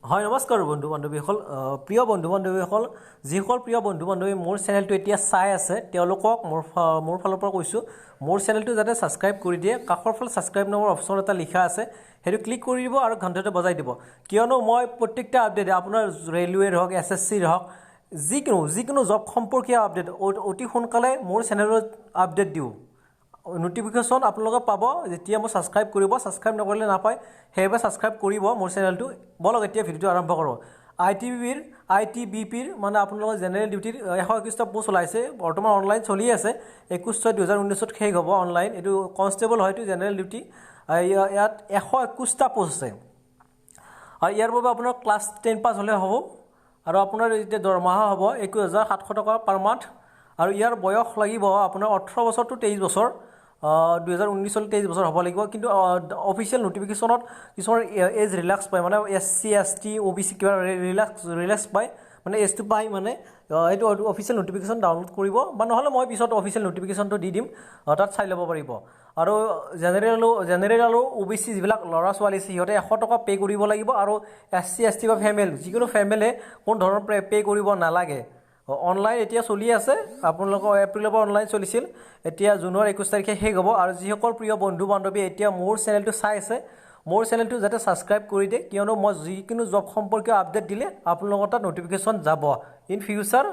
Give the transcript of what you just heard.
হয়, নমস্কাৰ বন্ধু বান্ধৱীসকল। প্ৰিয় বন্ধু বান্ধৱীসকল, যিসকল প্ৰিয় বন্ধু বান্ধৱী মোৰ চেনেলটো এতিয়া চাই আছে, তেওঁলোকক মোৰ ফালৰ পৰা কৈছোঁ, মোৰ চেনেলটো যাতে ছাবস্ক্ৰাইব কৰি দিয়ে। কাষৰ ফালে ছাবস্ক্ৰাইব নামৰ অপশ্যন এটা লিখা আছে, সেইটো ক্লিক কৰি দিব আৰু ঘণ্টাটো বজাই দিব। কিয়নো মই প্ৰত্যেকটা আপডেট, আপোনাৰ ৰেলৱেৰ হওক, এছএছচিৰ হওক, যিকোনো যিকোনো জব সম্পৰ্কীয় আপডেট অতি সোনকালে মোৰ চেনেলত আপডেট দিওঁ। ন'টিফিকেশ্যন আপোনালোকে পাব যেতিয়া মই ছাবস্ক্ৰাইব কৰিব। ছাবস্ক্ৰাইব নকৰিলে নাপায়, সেইবাবে ছাবস্ক্ৰাইব কৰিব মোৰ চেনেলটো। ব'লক, এতিয়া ভিডিঅ'টো আৰম্ভ কৰোঁ। আই টি বি পিৰ মানে আপোনালোকৰ জেনেৰেল ডিউটিৰ 121টা পোষ্ট ওলাইছে। বৰ্তমান অনলাইন চলি আছে। 21/6/2019ত শেষ হ'ব অনলাইন। এইটো কনষ্টেবল হয়তো, জেনেৰেল ডিউটি। ইয়াত 121টা পোষ্ট আছে আৰু ইয়াৰ বাবে আপোনাৰ ক্লাছ 10 পাছ হ'লে হ'ব। আৰু আপোনাৰ এতিয়া দৰমহা হ'ব 21,700 টকা পাৰ মান্থ। আৰু ইয়াৰ বয়স লাগিব আপোনাৰ 18 বছৰ টু 23 বছৰ। 2019লৈ 23 বছৰ হ'ব লাগিব। কিন্তু অফিচিয়েল ন'টিফিকেশ্যনত কিছুমান এজ ৰিলেক্স পায়, মানে এছচি, এছটি, অ'বিচি কিবা ৰিলেক্স পায়, মানে এজটো পায়। মানে এইটো অফিচিয়েল ন'টিফিকেশ্যন ডাউনলোড কৰিব বা নহ'লে মই পিছত অফিচিয়েল ন'টিফিকেশ্যনটো দি দিম, তাত চাই ল'ব পাৰিব। আৰু জেনেৰেল আৰু অ'বিচি যিবিলাক ল'ৰা ছোৱালী আছে, সিহঁতে 100 টকা পে' কৰিব লাগিব। আৰু এছচি, এছটি বা ফেমেল, যিকোনো ফেমেলে কোনো ধৰণৰ পে' কৰিব নালাগে। অনলাইন এতিয়া চলি আছে আপোনালোকৰ। এপ্ৰিলৰ পৰা অনলাইন চলিছিল, এতিয়া জুনৰ 21 তাৰিখে শেষ হ'ব। আৰু যিসকল প্ৰিয় বন্ধু বান্ধৱী এতিয়া মোৰ চেনেলটো চাই আছে, মোৰ চেনেলটো যাতে ছাবস্ক্ৰাইব কৰি দিয়ে। কিয়নো মই যিকোনো জব সম্পৰ্কীয় আপডেট দিলে আপোনালোকৰ তাত ন'টিফিকেশ্যন যাব ইন ফিউচাৰ।